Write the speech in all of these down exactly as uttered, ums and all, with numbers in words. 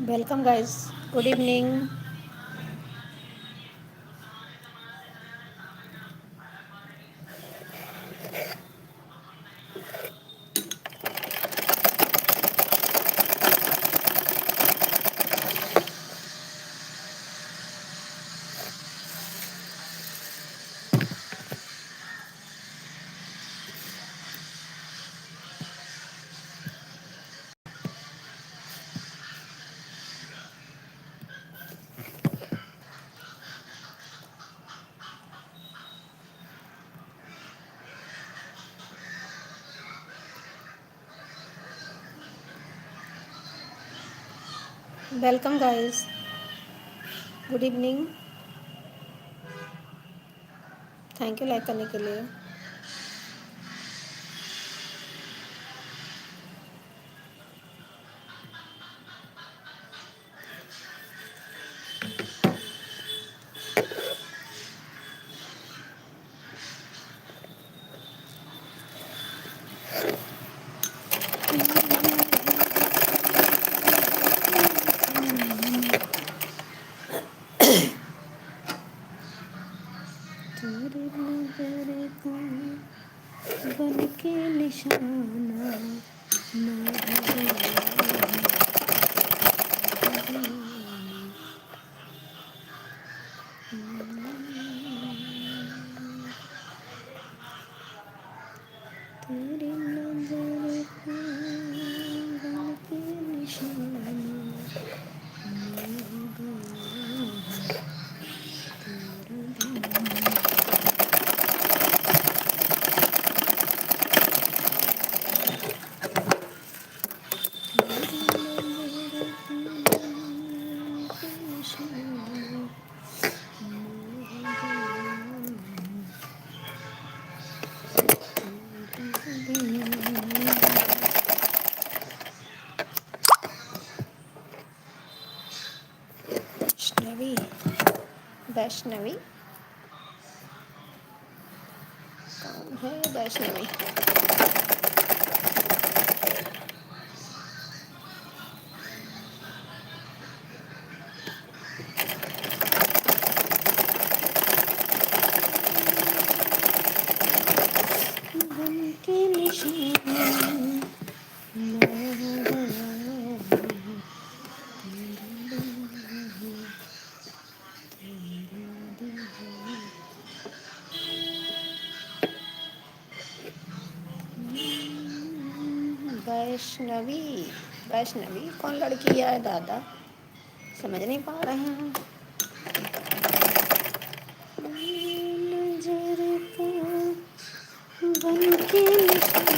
Welcome guys, good evening. Welcome guys, good evening, thank you like करने के लिए। तेरे नजर का बन के निशाना, ना हो गया। तेरी नजर का गलती निशाना। वैष्णवी, वैष्णवी, कौन है वैष्णवी? वैष्णवी, वैष्णवी कौन लड़की है दादा? समझ नहीं पा रहे हैं। नजर का बन के निशाना।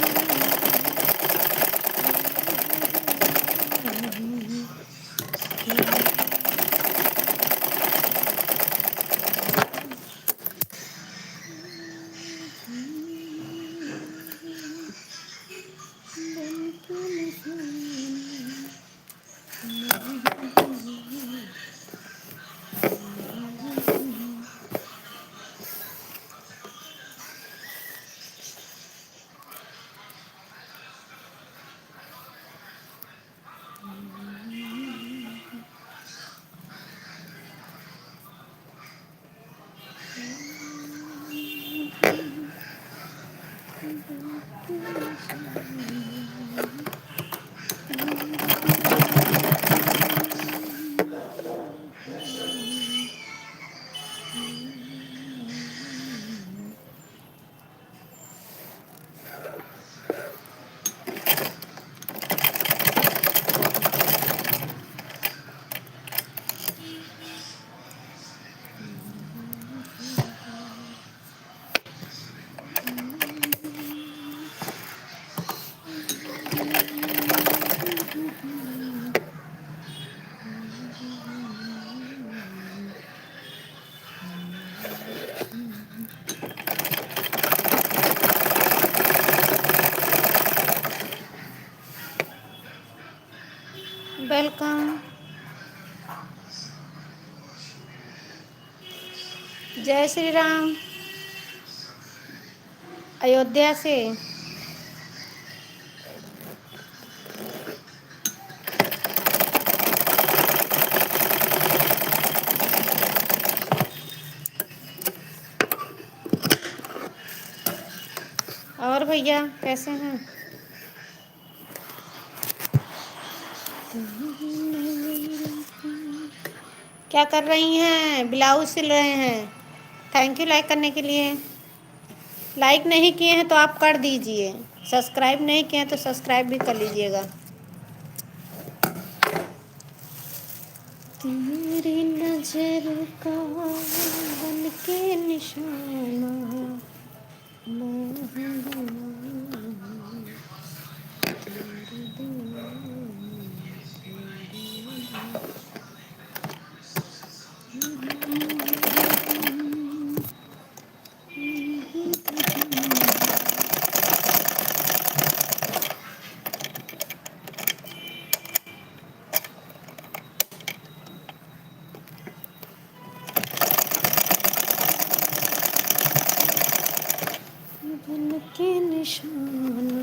Welcome। जय श्री राम। अयोध्या से। भैया, कैसे हैं? क्या कर रही हैं? ब्लाउज सिल रहे हैं। Thank you like करने के लिए। Like नहीं किए हैं तो आप कर दीजिए, subscribe नहीं किए हैं तो subscribe भी कर लीजिएगा। तेरी नजर का बन के निशाना, बन के निशाना।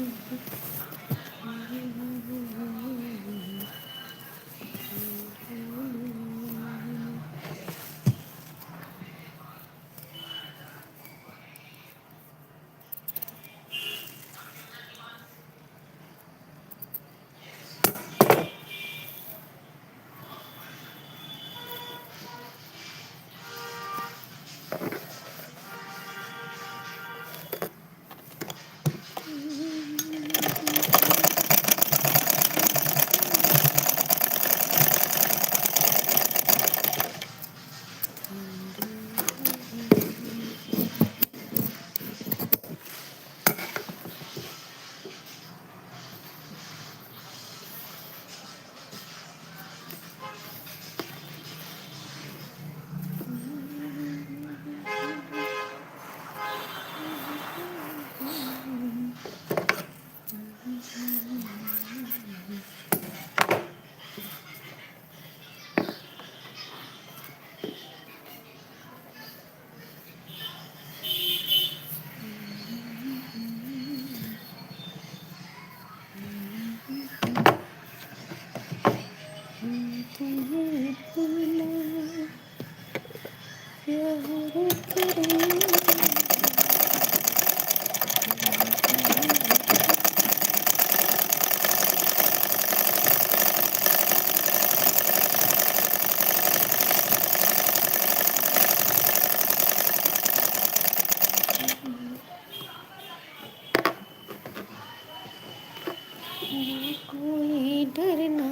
ना कोई डर ना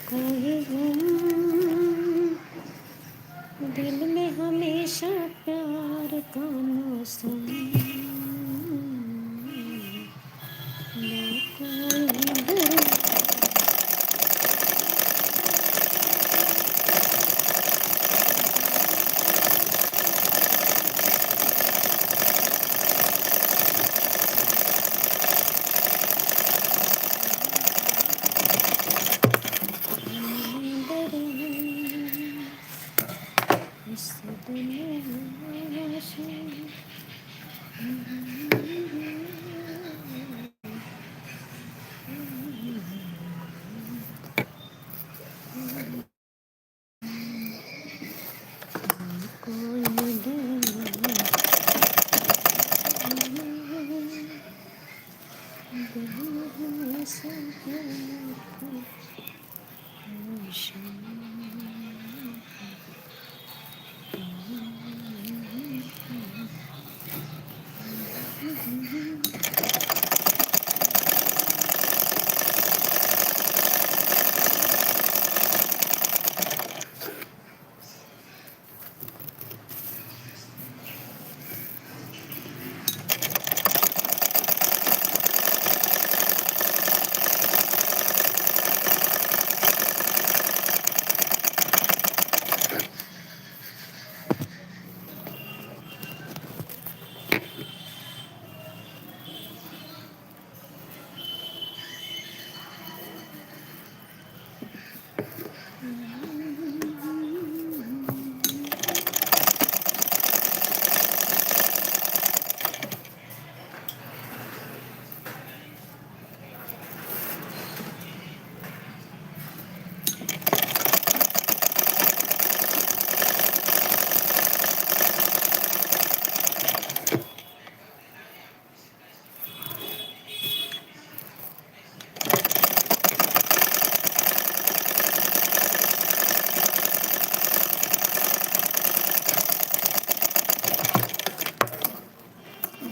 कोई गम, दिल में हमेशा प्यार का मौसम। ना कोई डर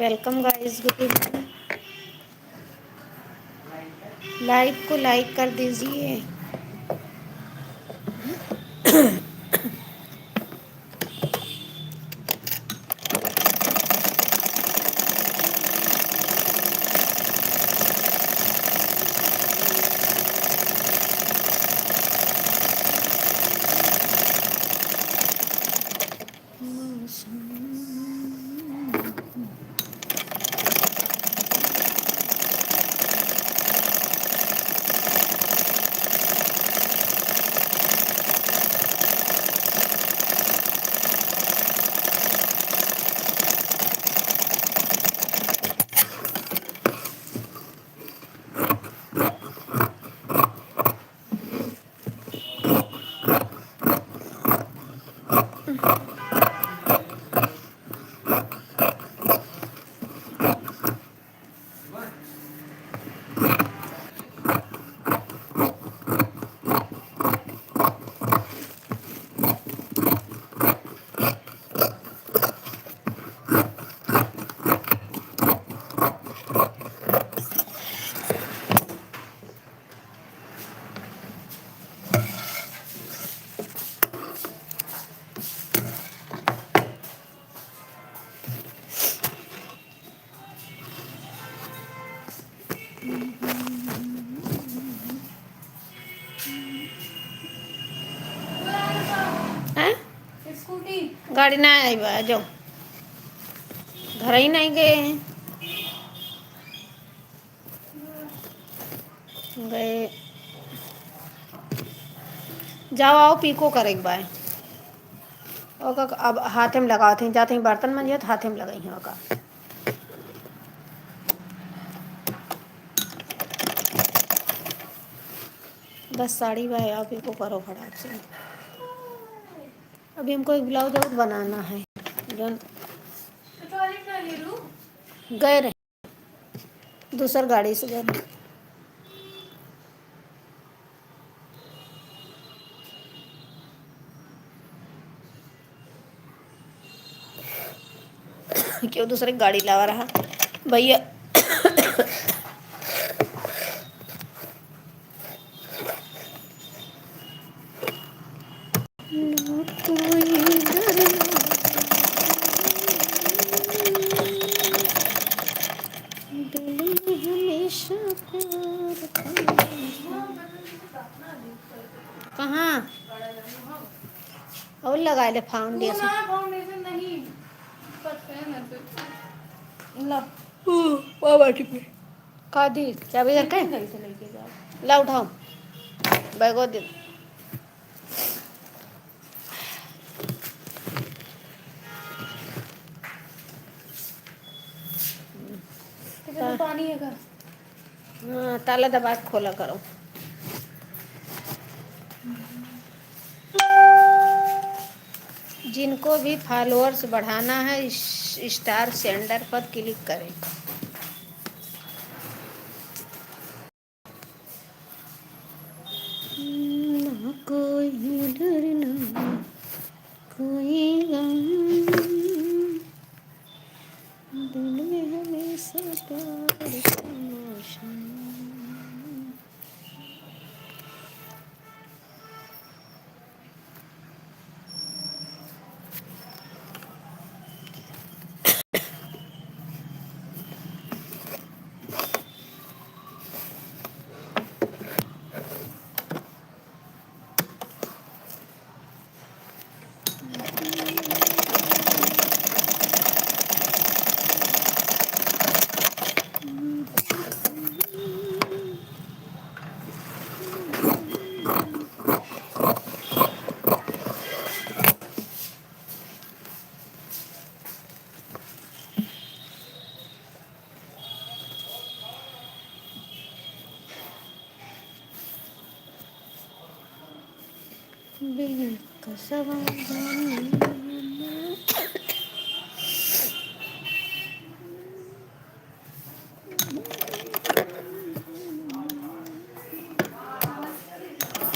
Welcome guys, good evening। Live को like कर दीजिए। हैं? गाड़ी ना आई बा, जो घर ही नहीं गए हैं। गए। जाओ, आओ, पीको करे के बाय। ओका अब हाथे में लगावत हैं, जाते हैं बर्तन मंजियत, हाथे में लगाई हैं ओका। बस साड़ी बाय, आओ, पीको करो फटाक से। अभी हमको एक ब्लाउज और बनाना है, जौन गए रहे। दूसर गाड़ी से गए। क्यों दूसरे गाड़ी लावा रहा भैया। ना कोई डर ना, दिल में हमेशा प्यार था। कहाँ? और लगा ले foundation। वो ना, foundation नहीं, बस है ना तो। ला। ओ, बाबा टिपे। का दी? चाबी घर के? नहीं, तो लेके जाओ। ला उठाओ। बैगो दे। कितना पानी है घर? हाँ, ताला दबा के खोला करो। जिनको भी followers बढ़ाना है, इस star sender पर click करें। ना कोई डर ना कोई गम, दिल में हमेशा प्यार का मौसम। बिन कसवा जाने।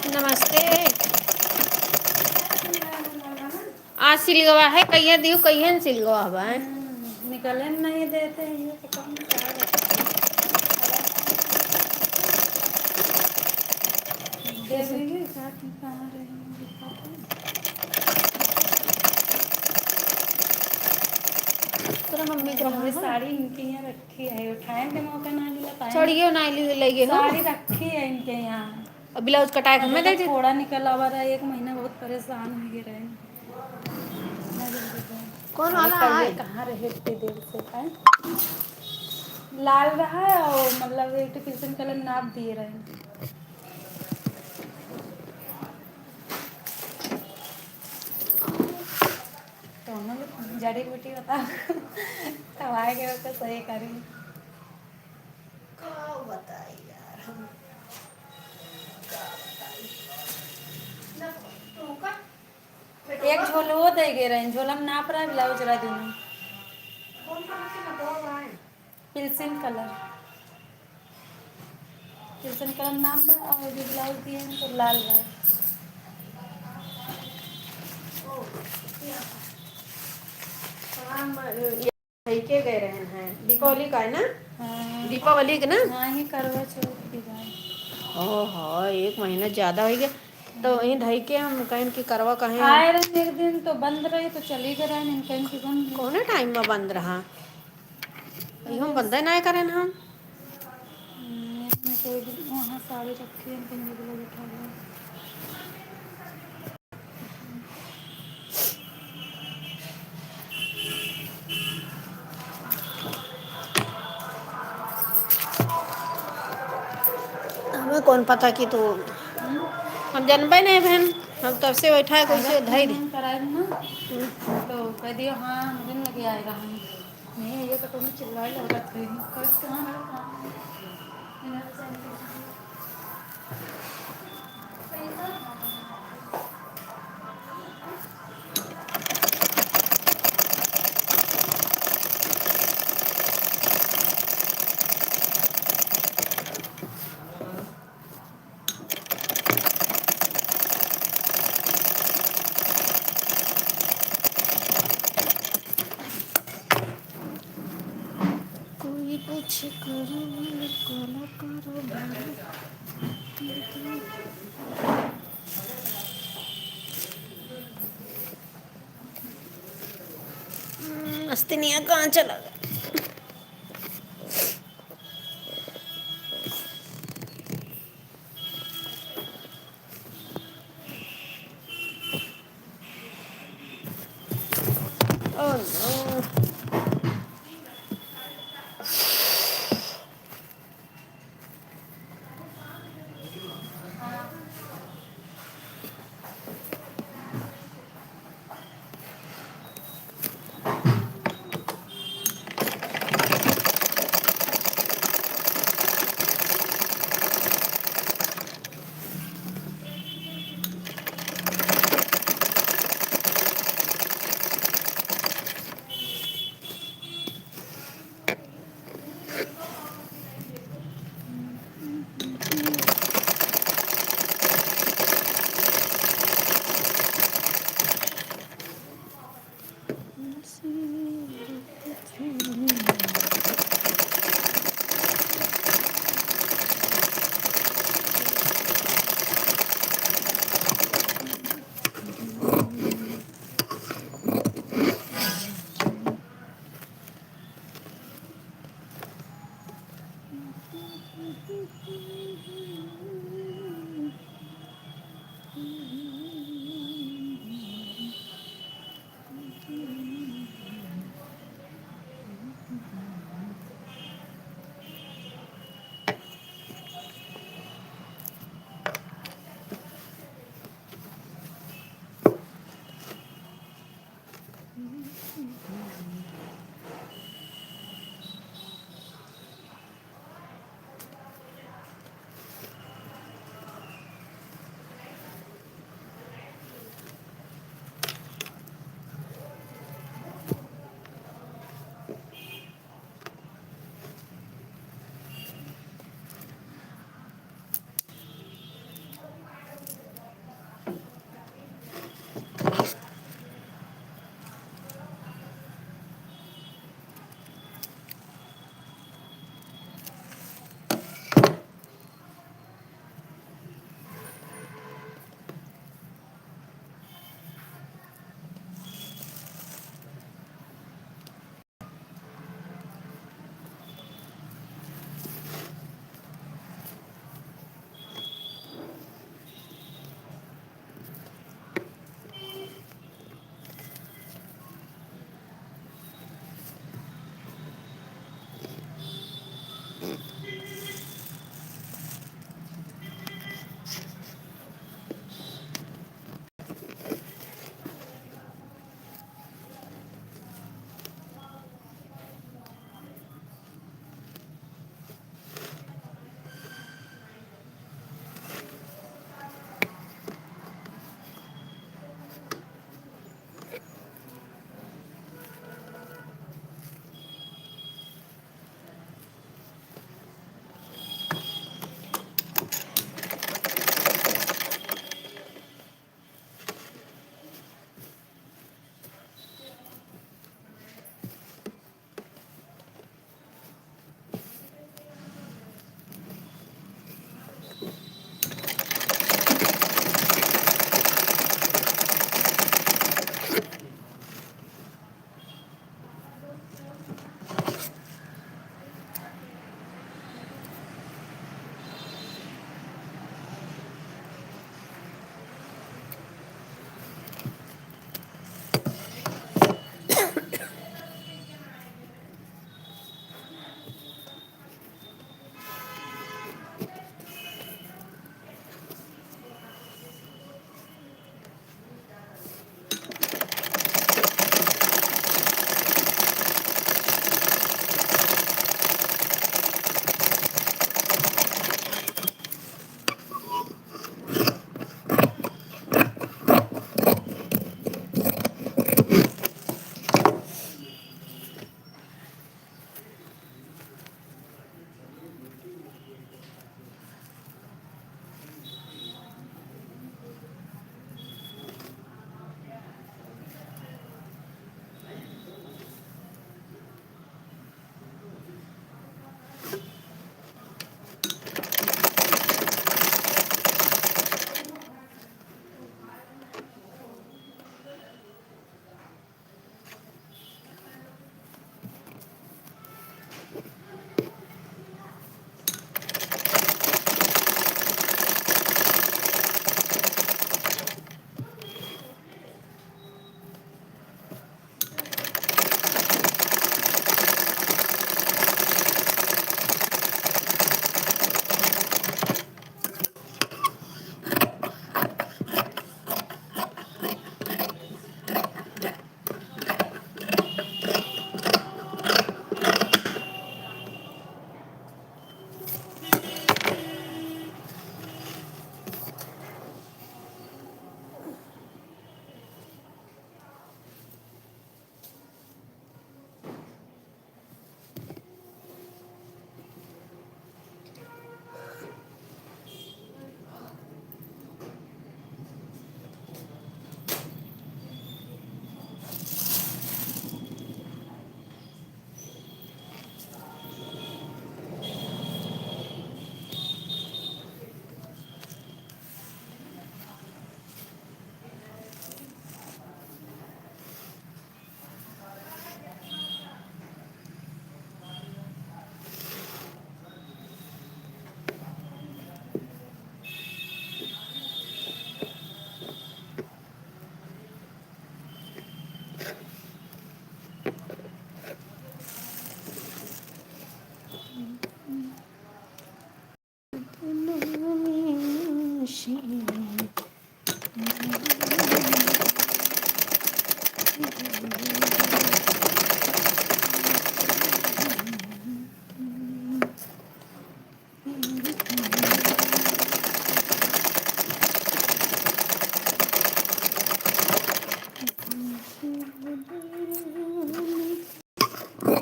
नमस्ते। आज सिलगवा है, कहिया दियो, कहिया न सिलगवा बा, हैं? निकले नहीं देते हैं, ये पता नहीं क्या करते हैं। दे देंगे, क्या, कहाँ रहेंगे? तोरा मम्मी के हमें रहा है? साड़ी इनके यहाँ रखी है, उठाए के मौका ना मिला, पाए। साड़ियों ना ली, ले गए ना? साड़ी रखी है इनके यहाँ। और ब्लाउज कटाए के हमें दे दे। थोड़ा निकल आवा रहा है, एक महीना बहुत परेशान हो गए रहे। कौन वाला है? कहाँ रहे इतने देर से, हैं? लाल रहा और मतलब एक ठो क्रिश्चियन कलर नाप दिए रहे। तो हम लोग जड़ी बूटी बताओ। तब आए के ओके सही करी। का बताई यार हम? का बताई? ना, तू का? एक झोलवो दे गे रहे, झोला में नाप रहा है, ब्लाउज रहा दोनों। कौन कलर के ना दो भाई? पिल्सिन कलर। पिल्सिन कलर नाप है और जो ब्लाउज दिए हैं तो लाल रहा है। ओ, या। हम, ये लेके गए रहन हैं, दीपावली का है ना? हाँ। दीपावली के ना? हाँ, ये करवा चौथ के बाद। ओहो, एक महीना ज्यादा हो गया। तो वहीं धई के हम कहन कि करवा कहें। आए रहन एक दिन तो बंद रही, तो चली गए रहन, इन कहन कि बंद रही। कौने टाइम में बंद रहा? इहो हम बंदे ना करेन हम। हम्म, इसमें कोई भी, वहाँ साड़ी रखी है, इनको मिल गया, उठा लो। हमें कौन पता कि तू, हम जानबे नहीं बहन, हम तब से बैठा है, कोई से अगर धई दे। फोन कराए ना, हम्म। तो कह दियो, "हाँ, हम दिन लगे आए रहा हूँ।" नहीं, ये तो तुम चिल्लाए लग रहा था, कौन कहाँ रहा था? कोई पूछे करो, काला कारोबार। हम्म, मस्तिनिया कहाँ चला गया? Oh no।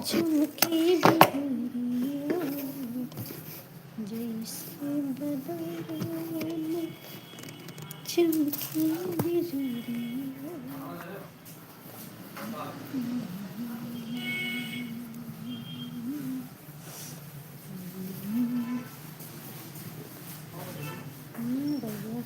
चमके बिजुरिया, जैसे बदरिया में चमके बिजुरिया। हम्म, भैया।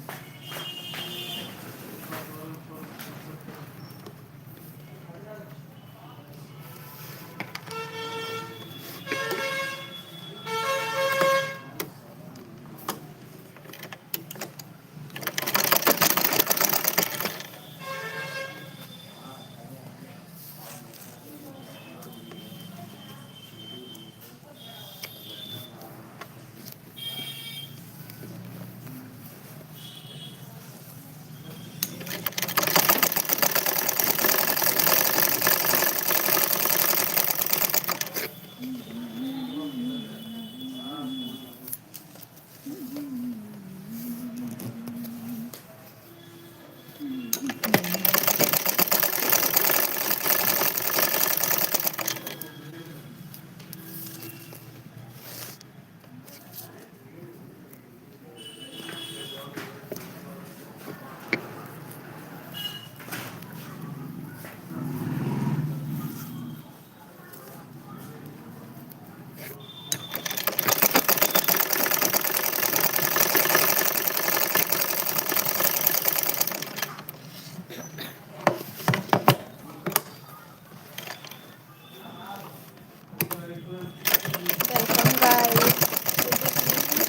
Welcome, guys. Good evening.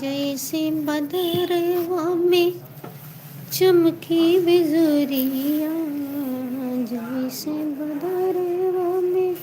जैसे बदरवा में चमके बिजुरिया, जैसे बदरवा में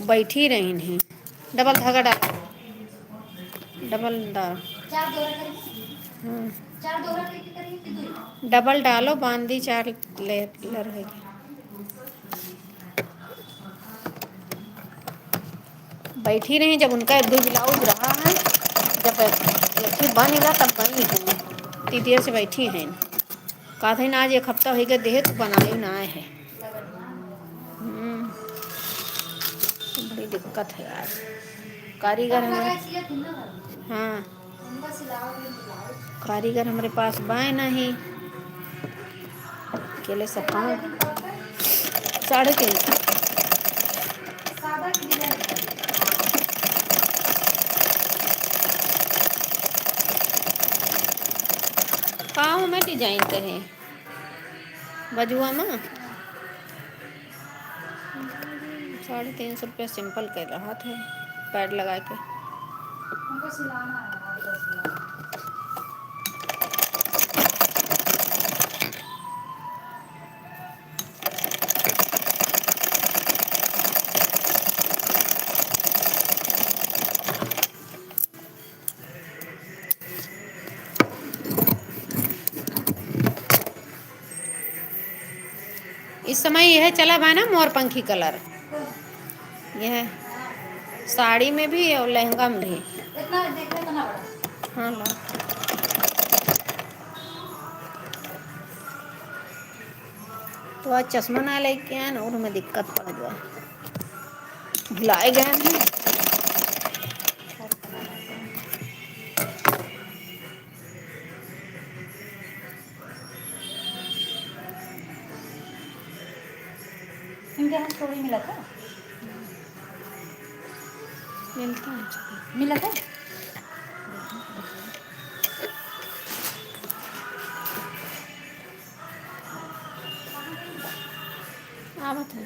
बैठी रहिन ही। डबल धागा डालो, डबल डाल। हाँ। डबल डालो, बांदी चार ले, ले रहेगी। बैठी रही, जब उनका दो ब्लाउज रहा है, जब एक ही बन गया, तब गई हैं। तीतिया से बैठी हैं। कहत हैं, "आज एक हफ्ता होइ गया, देहे तो बनाए ना है।" हम्म, बड़ी दिक्कत है यार। कारीगर हमारे, हाँ, कारीगर हमरे पास बाय नहीं। अकेले सब काम। साढ़े तीन सौ। का हमें डिजाइन कहे बजुआ में? साढ़े तीन सौ रुपया सिंपल कर रहा था, पैड लगा के। हमको सिलाना है, और क्या सिलाना? इस समय यह चला बा ना, मोर पंखी कलर। यह साड़ी में भी और लहंगा में भी। इतना देख ले, इतना बड़ा। हाँ, ला। तो आज चश्मा ना लेके आए ना, और हमें दिक्कत पड़ गया, भुलाए गए हैं। इनके यहाँ थोड़ी मिला था। मिलता है। मिला था। आवत है।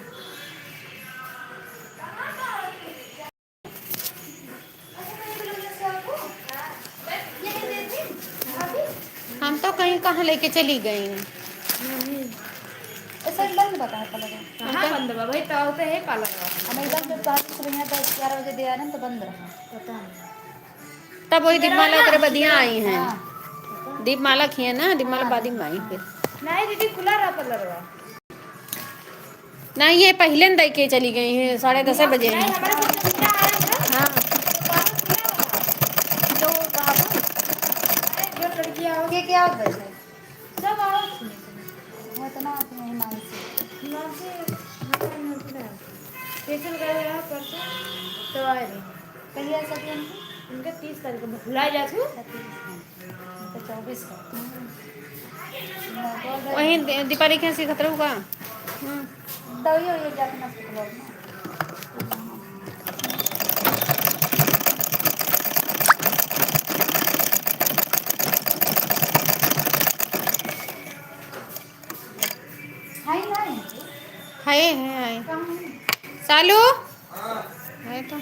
हम तो कहीं कहाँ लेके चली गई। ऐसा बंद बता है कलर। कहाँ बंद बा भाई? तो आवते है पार्लर वाला। हम एकदम जब बारिश रही है, दस ग्यारह बजे दे आ रहे हैं, तो बंद रहा। पता नहीं। तब वही दीपमाला करे बदिया आई हैं। हाँ। दीपमाला किए ना, दीपमाला हाँ। बादी में आई फिर। नहीं दीदी, खुला रहा पार्लर वाला। नहीं, ये पहिले न दे के चली गई हैं, साढ़े दस बजे हैं। नहीं, हमारे साथ तो मेरा आया था। हाँ। तो पानी खुला रहा। जो बाबू, जो लड़की आओ, ये क्या होता है? सब आओ। वो इतना अपने हिमांशु। हिमांशु, हाँ, हिमांशु ने। फेशियल करे रहा परसों, तो आए रहे। कहिया शादी उनकी? उनके तीस तारीख को, भुला जाती हूँ। अच्छा, तीस को। तो चौबीस को। वहीं दे-, दीपाली के यहाँ सीखत रहू का? हम्म। दवाई होई जाके ना सीख लो ना। हाय ना है। हाय, हाय, हाय। कहाँ है? सालू? है तो।